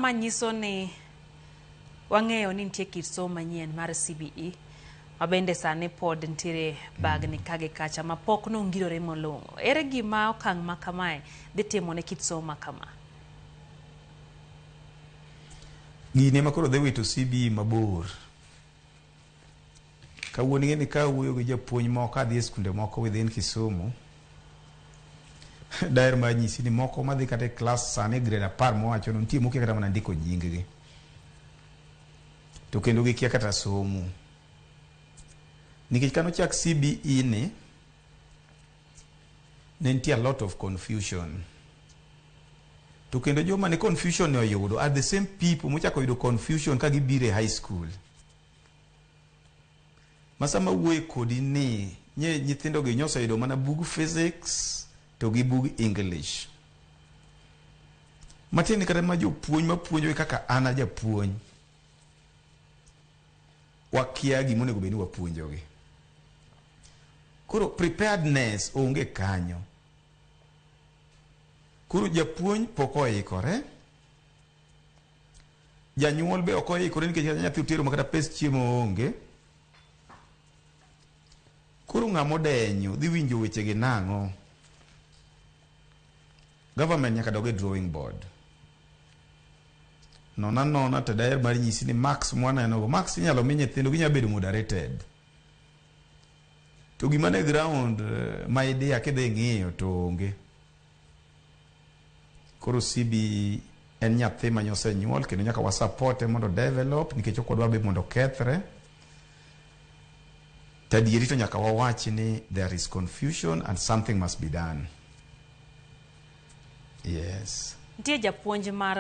Ma nyiso ni wang'eyo ni nitie kit somo manyien mar CBE ma bende sani pod nitiere bagni ka gi kacha ma pok nongirore malong'o. Ere gima okang' ma kamae dhi timo ne kit somo ma kama? Gini ema koro dhi wito CBE mabor. Kawuono ing'e ni ka awuoyo gi japuonj moko adhi e skunde moko within Kisumu, daher mar nyisi ni moko madhi kata e klas sani e grade 10 mowacho no nitie mokia kata mana ndiko nying gi. To kendo gikia kata somo. Nikech kane ochak CBE ni, ne nitie a lot of confusion. To kendo joma ne confusion ni oyudo are the same people mochako yudo confusion ka gibiro e high school. Ma sama awuoye kodi ni nye nyithindo gi nyoseyudo mana bug physics to gi bug English. Matiende kata ma jopuonj mapuonjo kaka an a japuonj, wakia gima onego bed ni wapuonjogi. Koro preparedness onge kanyo. Koro japuonj pok oikore, janyuol be ok oikore nikech kata nyathi otero makata pes chiemo onge. Koro ng'ama odenyo dhi winjo weche gi nang'o? Government nyaka dog e drawing board. Nona nona to daher mar nyisi ni marks mwaneno go, marks inyalo mi nyithindo ginyalo bedo moderated. To gima ne ground ma idea kidhi ng'iyo to onge. Koro CBE en nyathi ma nyosenyuol kendo nyaka wa support mondo develop nikech ok wadwar be mondo okethre. To adieri to nyaka wawach ni there is confusion and something must be done. Yes. Nitie japuonj mar